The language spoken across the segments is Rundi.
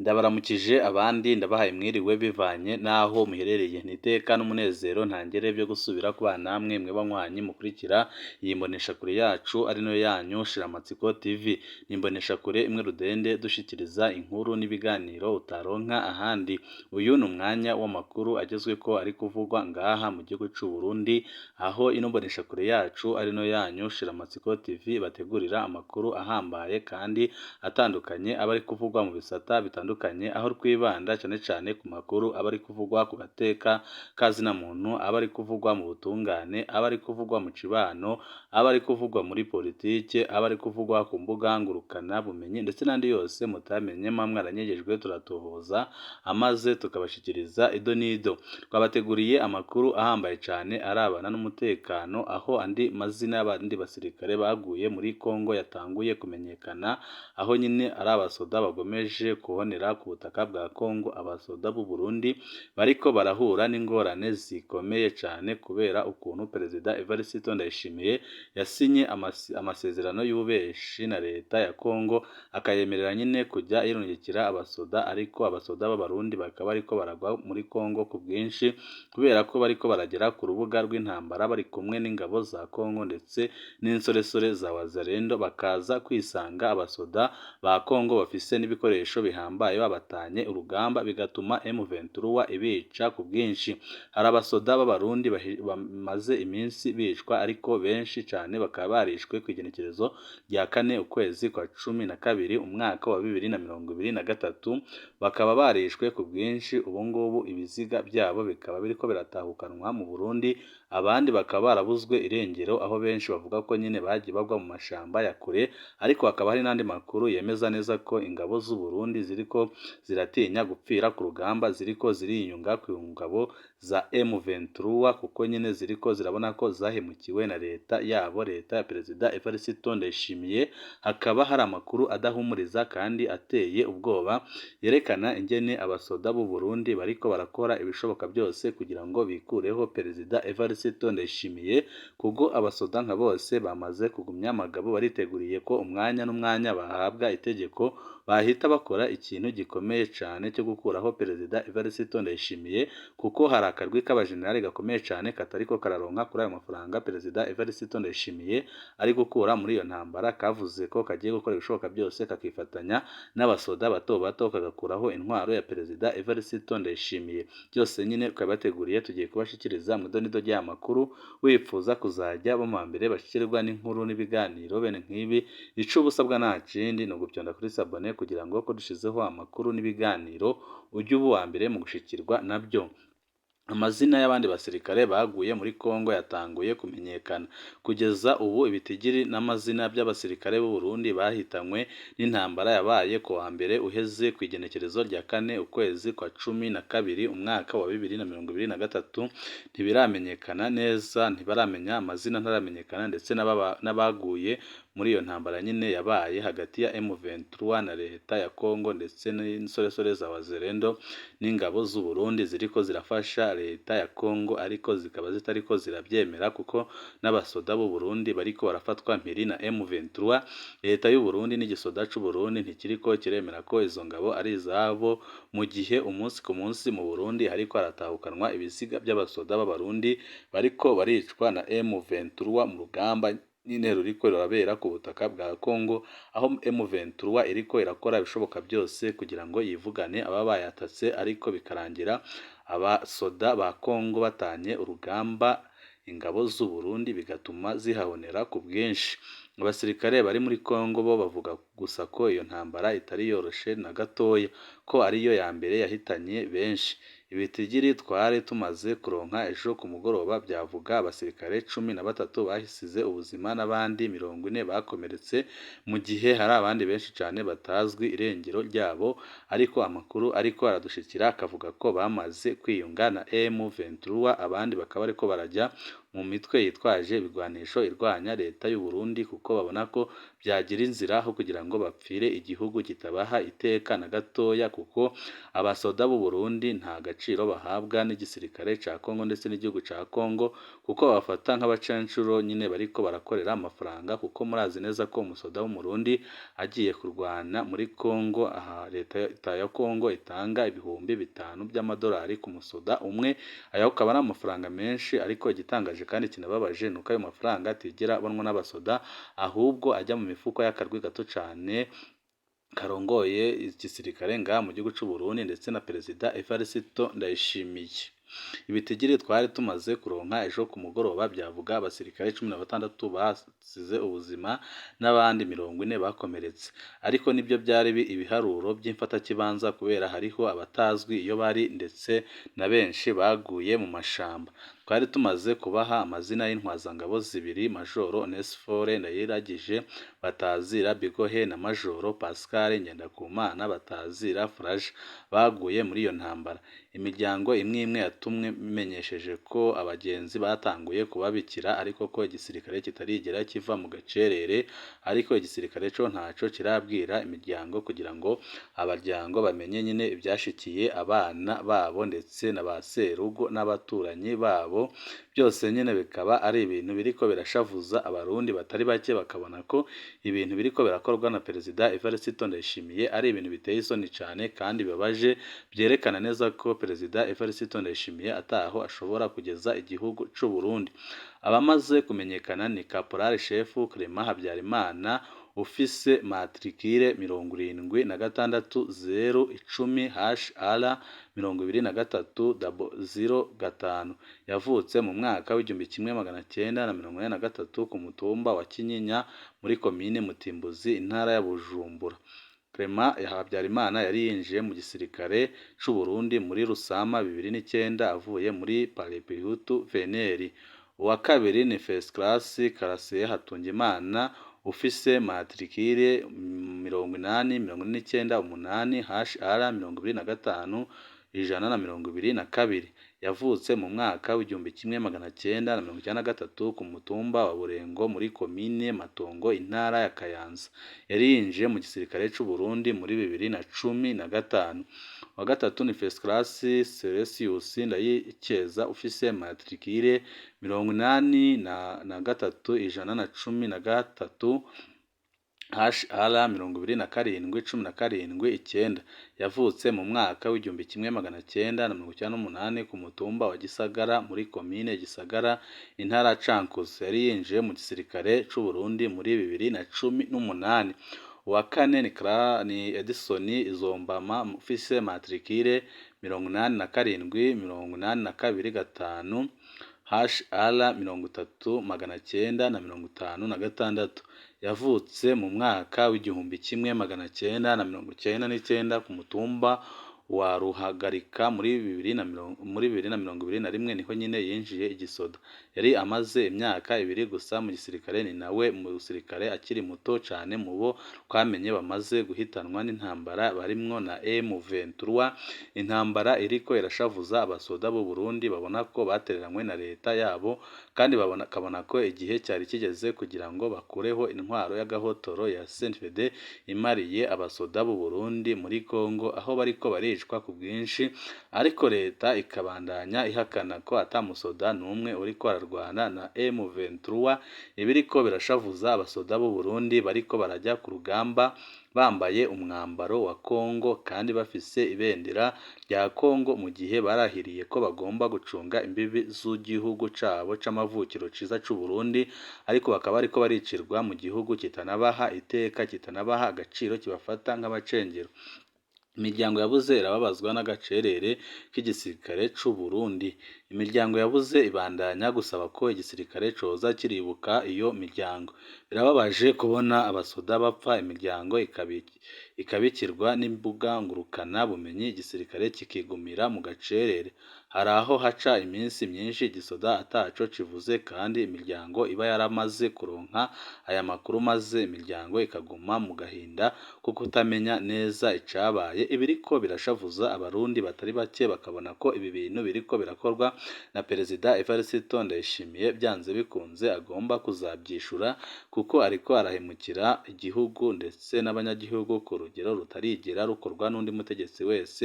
Ndabaramukije abandi ndabahaye mwiriwe bivanye n'aho muherereye. Ni iteka n'umunezero ntangere byo gusubira kubana namwe mwe banywanyi mukurikira iyi mboneshakure yacu ari nayo yanyu Shiramatsiko TV. Ni imboneshakure imwe rudende dushikiriza inkuru n'ibiganiro utaronka ahandi. Uyu ni umwanya w'amakuru agezweko ari kuvugwa ngaha mu gihugu c'u Burundi, aho ino mboneshakure yacu ari nayo yanyu Shiramatsiko TV bategurira amakuru ahambaye kandi atandukanye aba ari kuvugwa mu bisata bitandukanye, aho twibanda cyane cyane ku makuru aba ari kuvugwa ku gateka ka zina muntu, aba ari kuvugwa mu butungane, aba ari kuvugwa mu cibano, aba ari kuvugwa muri politike, aba ari kuvugwa ku mbuga ngurukana bumenyi ndetse n'andi yose mutamenye muba mwaranyegejwe turatohoza amaze tukabashikiriza ido n'ido. Twabateguriye amakuru ahambaye cyane arabana n'umutekano, aho andi mazina y'abandi basirikare baguye muri Congo yatanguye kumenyekana, aho nyine ari abasoda bagomeje kubonera ku butaka bwa Congo. Abasoda b'u Burundi bariko barahura n'ingorane zikomeye cyane kubera ukuntu Perezida Evariste Ndayishimiye yasinye amasezerano y'ububeshi na leta ya Congo, akayemerera nyine kujya yirungikira abasoda, ariko abasoda b'Abarundi bakaba bariko baragwa muri Congo ku bwinshi kubera ko bariko baragera ku rubuga rw'intambara bari kumwe n'ingabo za Congo ndetse n'insoresore za Wazalendo, bakaza kwisanga abasoda ba Congo bafise n'ibikoresho bihambaye babatanye urugamba, bigatuma M23 ibica ku bwinshi. Hari abasoda b'Abarundi bamaze iminsi bicwa, ariko benshi cyane bakaba barishwe ku igenekerezo rya 4 ukwezi kwa 12 umwaka wa 2023, bakaba barishwe ku bwinshi. Ubu ngubu ibiziga byabo bikaba biriko biratahukanwa mu Burundi, abandi bakaba barabuzwe irengero, aho benshi bavuga ko nyine bagiye bagwa mu mashamba ya kure, ariko hakaba hari n'andi makuru yemeza neza ko ingabo z'u Burundi ziriko ziratinya gupfira ku rugamba, ziriko ziriyunga ku ngabo za M23, kuko nyine ziriko zirabona ko zahemukiwe na leta yabo, leta ya Perezida Evariste Ndayishimiye. Hakaba hari amakuru adahumuriza kandi ateye ubwoba yerekana ingene abasoda b'u Burundi bariko barakora ibishoboka byose kugira ngo bikureho Perezida Evariste Ndayishimiye, kuko abasoda nka bose bamaze kugumya amagabo, bariteguriye ko umwanya n'umwanya bahabwa itegeko bahita bakora ikintu gikomeye cyane cyo gukuraho Perezida Evariste Ndayishimiye, kuko hari akarwi k'abajenerali gakomeye cyane katariko kararonka kuri ayo mafaranga Perezida Evariste Ndayishimiye ari gukura muri iyo ntambara. Kavuze ko kagiye gukora ibishoboka byose kakifatanya n'abasoda bato bato kagakuraho intwaro ya Perezida Evariste Ndayishimiye. Byose nyine twabateguriye, tugiye kubashikiriza mu idonido ry'aya makuru. Wifuza kuzajya bo mu mbere bashikirwa n'inkuru n'ibiganiro bene nk'ibi, ico ubusabwa nta kindi ni ugupyonda kuri sabone kugira ngo ko dushizeho amakuru n'ibiganiro ujye uba uwa mbere mu gushikirwa nabyo. Amazina y'abandi basirikare baguye muri Congo yatanguye kumenyekana. Kugeza ubu ibitigiri n'amazina by'abasirikare b'u Burundi bahitanywe n'intambara yabaye ku wa mbere uheze ku igenekerezo rya 4 ukwezi kwa 12 umwaka wa 2023 ntibiramenyekana neza, ntibaramenya amazina, ntaramenyekana, ndetse n'abaguye muri iyo ntambara nyine yabaye hagati ya M23 na leta ya Congo ndetse n'insoresore za Wazalendo n'ingabo z'u Burundi ziriko zirafasha leta ya Congo, ariko zikaba zitariko zirabyemera kuko n'abasoda b'u Burundi bariko barafatwa mpiri na M23. Leta y'u Burundi n'igisoda c'u Burundi ntikiriko kiremera ko izo ngabo ari izabo, mu gihe umunsi ku munsi mu Burundi hariko haratahukanwa ibiziga by'abasoda b'Abarundi bariko baricwa na M23 mu rugamba nyine ruriko rurabera ku butaka bwa Congo, aho M23 iriko irakora ibishoboka byose kugira ngo yivugane aba bayatatse, ariko bikarangira abasoda ba Congo batanye urugamba ingabo z'u Burundi, bigatuma zihahonera ku bwinshi. Abasirikare bari muri Congo bo bavuga gusa ko iyo ntambara itari yoroshe na gatoya, ko ariyo ya mbere yahitanye benshi. Ibitigiri twari tumaze kuronka ejo ku mugoroba byavuga abasirikare 13 bahisize ubuzima n'abandi 40 bakomeretse, mu gihe hari abandi benshi cyane batazwi irengero ryabo, ariko amakuru ariko aradushikira akavuga ko bamaze kwiyunga na M23, abandi bakaba ariko barajya mu mu mitwe yitwaje ibigwanisho irwanya leta y'u Burundi, kuko babona ko byagira inzira aho kugira ngo bapfire igihugu kitabaha iteka na gatoya, kuko abasoda b'u Burundi nta gaciro bahabwa n'igisirikare ca Kongo ndetse n'igihugu ca Kongo, kuko babafata nk'abacancuro nyine bariko barakorera amafaranga, kuko murazi neza ko umusoda w'Umurundi agiye kurwana muri Kongo, aha leta ya Kongo itanga 5000 by'amadolari ku musoda umwe, ayo akaba ari amafaranga menshi. Ariko igitangaje kandi kinababaje ni uko ayo mafaranga atigera abonwa n'abasoda, ahubwo ajya mu mifuko y'akarwi gato cane karongoye igisirikare ngaha mu gihugu c'u Burundi ndetse na Perezida Evariste Ndayishimiye. Ibitigiri twari tumaze kuronka ejo ku mugoroba byavuga abasirikare 16 basize ubuzima n'abandi 40 bakomeretse, ariko nibyo byari ibiharuro by'imfatakibanza kubera hariho abatazwi iyo bari ndetse na benshi baguye mu mashamba. Twari tumaze kubaha amazina y'intwazangabo zibiri, Majoro Onesphore Ndayiragije batazira Bigohe na Majoro Pascal Ngendakumana batazira Furaja baguye muri iyo ntambara. Imiryango imwe imwe yatumwe imenyesheje ko abagenzi batanguye kubabikira, ariko ko igisirikare kitarigera kiva mu gacerere, ariko igisirikare co ntaco kirabwira imiryango kugira ngo abaryango bamenye nyine ivyashikiye abana babo ndetse na ba serugo n'abaturanyi babo. Byose nyine bikaba ari ibintu biriko birashavuza abarundi batari bake, bakabona ko ibintu biriko birakorwa na Perezida Evariste Ndayishimiye ari ibintu biteye isoni cane kandi bibabaje, byerekana neza ko Perezida Evariste Ndayishimiye ataho ashobora kugeza igihugu c'u Burundi. Abamaze kumenyekana ni Caporal Chef Clement Habyarimana ufise matricule 76010 HR 23 005, yavutse mu mwaka w'1983 ku mutumba wa Kinyinya muri komine Mutimbuzi, intara ya Bujumbura. Clement Habyarimana yari yinjiye mu gisirikare c'u Burundi muri Rusama 2009 avuye muri Palepihutu Veneri. Uwa kabiri ni First Class Karasiye Hatungimana ufise matricule 80498 HR 25 122, yavutse mu mwaka w'1993 ku mutumba wa Burengo muri komine Matongo, intara ya Kayanza. Yari yinjiye mu gisirikare c'u Burundi muri 2015. Uwa gatatu ni First Class Celesius Ndayikeza ufise matricule 83113 HR 27 17 9, yavutse mu mwaka w'1998 ku mutumba wa Gisagara muri komine Gisagara, intara ya Cankuzo. Yari yinjiye mu gisirikare c'u Burundi muri 2018. Uwa kane ni Edison Izombama ufise matricule 87 82 5 HR 30 956, yavutse mu mwaka w'1999 ku mutumba wa Ruhagarika muri 2021 niho nyine yinjiye igisoda. Yari amaze imyaka ibiri gusa mu gisirikare, ni nawe musirikare akiri muto cane mu bo twamenye bamaze guhitanwa n'intambara barimwo na M23, intambara iriko irashavuza abasoda b'u Burundi babona ko batereranywe na leta yabo, kandi bakabona ko igihe cyari kigeze kugira ngo bakureho intwaro y'agahotoro ya CNDD imariye abasoda b'u Burundi muri Kongo, aho bariko baricwa ku bwinshi, ariko leta ikabandanya ihakana ko ata musoda n'umwe uriko ararwana na M23. Ibiriko birashavuza abasoda b'u Burundi bariko barajya ku rugamba bambaye umwambaro wa Kongo kandi bafise ibendera rya Kongo, mu gihe barahiriye ko bagomba gucunga imbibi z'igihugu cabo c'amavukiro ciza c'u Burundi, ariko bakaba bariko baricirwa mu gihugu kitanabaha iteka, kitanabaha agaciro, kibafata nk'abacengero. Imiryango yabuze irababazwa n'agacerere k'igisirikare c'u Burundi. Imiryango yabuze ibandanya gusaba ko igisirikare coza kiribuka iyo miryango. Birababaje kubona abasoda bapfa, imiryango ikabikirwa n'imbuga ngurukana bumenyi, igisirikare kikigumira mu gacerere. Hari aho haca iminsi myinshi igisoda ataco kivuze, kandi imiryango iba yaramaze kuronka aya makuru, maze imiryango ikaguma mu gahinda ko kutamenya neza icabaye. Ibiriko birashavuza abarundi batari bake, bakabona ko ibi bintu biriko birakorwa na Perezida Evariste Ndayishimiye byanze bikunze agomba kuzabyishura, kuko ariko arahemukira igihugu ndetse n'abanyagihugu ku rugero rutarigera rukorwa n'undi mutegetsi wese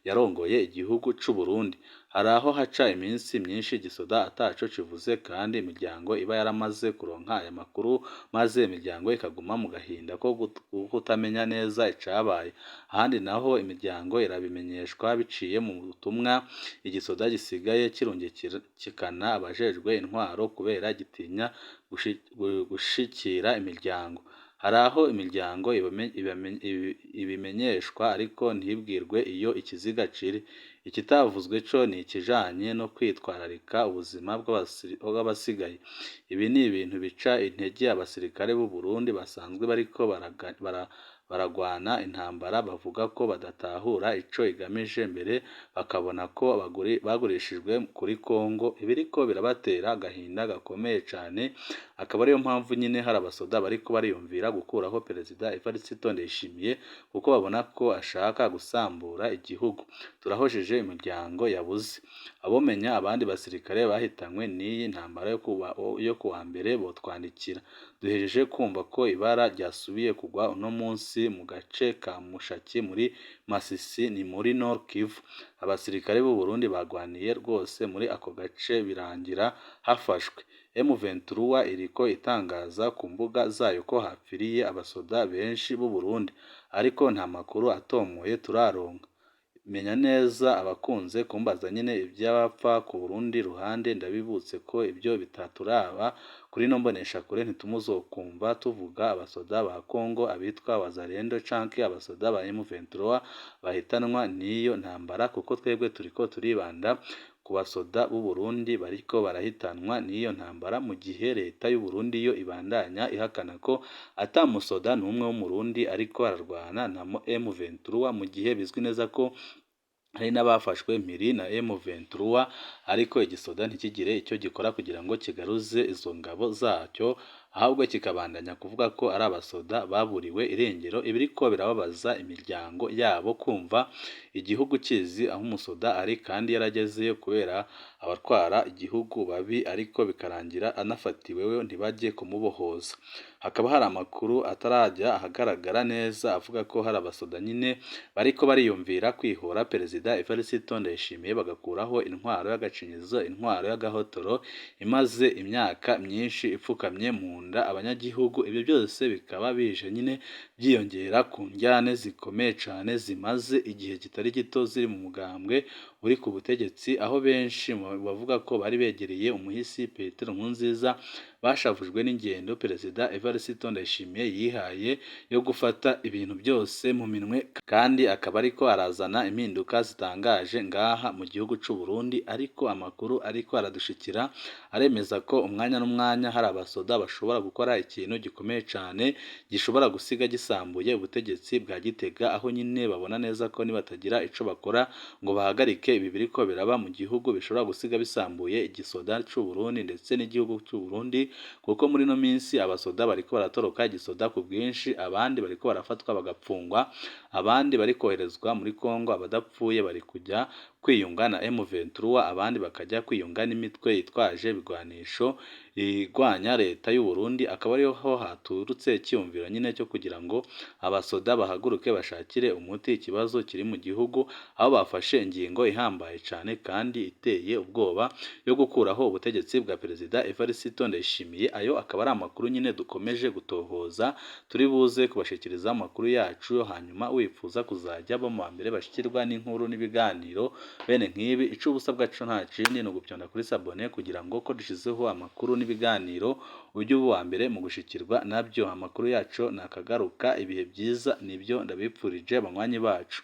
yarongoye igihugu c'u Burundi. Hari aho haca iminsi myinshi igisoda ataco kivuze, kandi imiryango iba yaramaze kuronka aya makuru, maze imiryango ikaguma mu gahinda ko kutamenya neza icabaye. Ahandi naho imiryango irabimenyeshwa biciye mu butumwa igisoda gisigaye kirungikana abajejwe intwaro kubera gitinya gushikira imiryango. Hari aho imiryango ibimenyeshwa ariko ntibwirwe iyo ikiziga kiri. Ikitavuzwe co ni ikijanye no kwitwararika ubuzima bw'abasigaye. Ibi ni ibintu bica intege abasirikare b'u Burundi basanzwe bariko baragwana intambara bavuga ko badatahura ico igamije, mbere bakabona ko bagurishijwe kuri Kongo. Ibiriko birabatera agahinda gakomeye cane, akaba ariyo mpamvu nyine hari abasoda bariko bariyumvira gukuraho Perezida Evariste Ndayishimiye, kuko babona ko ashaka gusambura igihugu. Turahojeje imiryango yabuze. Abomenya abandi basirikare bahitanywe n'iyi ntambara yo kuwa mbere botwandikira. Duhejeje kumva ko ibara ryasubiye kugwa uno munsi mu gace ka Mushaki muri Masisi, ni muri Nord Kivu. Abasirikare b'u Burundi bagwaniye rwose muri ako gace birangira hafashwe. M23 iriko itangaza ku mbuga zayo ko hapfiriye abasoda benshi b'u Burundi, ariko nta makuru atomoye turaronka. Menya neza abakunze kumbaza nyine iby'abapfa ku Burundi ruhande, ndabibutse ko ibyo bitaturaba kuri ino mboneshakure. Ntitumuzokumva tuvuga abasoda ba Kongo, abitwa Wazalendo canke abasoda ba M23 bahitanwa n'iyo ntambara, kuko twebwe turiko turibanda ku basoda b'u Burundi bariko barahitanwa n'iyo ntambara, mu gihe leta y'u Burundi yo ibandanya ihakana ko ata musoda n'umwe w'Umurundi ariko ararwana na M23, mu gihe bizwi neza ko hari n'abafashwe mpiri na M23, ariko igisoda ntikigire icyo gikora kugira ngo kigaruze izo ngabo zacyo, ahubwo kikabandanya kuvuga ko ari abasoda baburiwe irengero. Ibiriko birababaza imiryango yabo kumva igihugu kizi aho umusoda ari kandi yaragezeyo kubera abatwara igihugu babi, ariko bikarangira anafatiwe we ntibajye kumubohoza. Hakaba hari amakuru atarajya ahagaragara neza avuga ko hari abasoda nyine bariko bariyumvira kwihora Perezida Evariste Ndayishimiye, bagakuraho intwaro y'agacinyizo, intwaro y'agahotoro imaze imyaka myinshi ipfukamye mu nda abanyagihugu. Ibyo byose bikaba bije nyine byiyongera ku njyane zikomeye cane zimaze igihe kitari gito ziri mu mugambwe uri ku butegetsi, aho benshi bavuga ko bari begereye umuhisi Petero Nkurunziza bashavujwe n'ingendo Perezida Evariste Ndayishimiye yihaye yo gufata ibintu byose mu minwe, kandi akaba ariko arazana impinduka zitangaje ngaha mu gihugu c'u Burundi. Ariko amakuru ariko aradushikira aremeza ko umwanya n'umwanya hari abasoda bashobora gukora ikintu gikomeye cane gishobora gusiga gisambuye ubutegetsi bwa Gitega, aho nyine babona neza ko nibatagira ico bakora ngo bahagarike ibi biriko biraba mu gihugu bishobora gusiga bisambuye igisoda c'u Burundi ndetse n'igihugu c'u Burundi, kuko muri no minsi abasoda bariko baratoroka igisoda ku bwinshi, abandi bariko barafatwa bagapfungwa, abandi bari koherezwa muri Kongo, abadapfuye bari kujya kwiyunga na M23, abandi bakajya kwiyunga n'imitwe yitwaje ibigwanisho igwanya leta y'u Burundi. Akaba ariho haturutse icyumviro nyine cyo kugira ngo abasoda bahaguruke bashakire umuti ikibazo kiri mu gihugu, aho bafashe ingingo ihambaye cane kandi iteye ubwoba yo gukuraho ubutegetsi bwa Perezida Evariste Ndayishimiye. Ayo akaba ari amakuru nyine dukomeje gutohoza, turi buze kubashikiriza amakuru yacu, hanyuma wifuza kuzajya bo mu mbere bashikirwa n'inkuru n'ibiganiro bene nk'ibi, ico ubusabwa co nta kindi ni ugupyonda kuri sabone kugira ngo ko dushizeho amakuru n'ibiganiro ujye uba uwa mbere mu gushikirwa nabyo. Amakuru yacu nakagaruka, ibihe byiza nibyo ndabipfurije banywanyi bacu.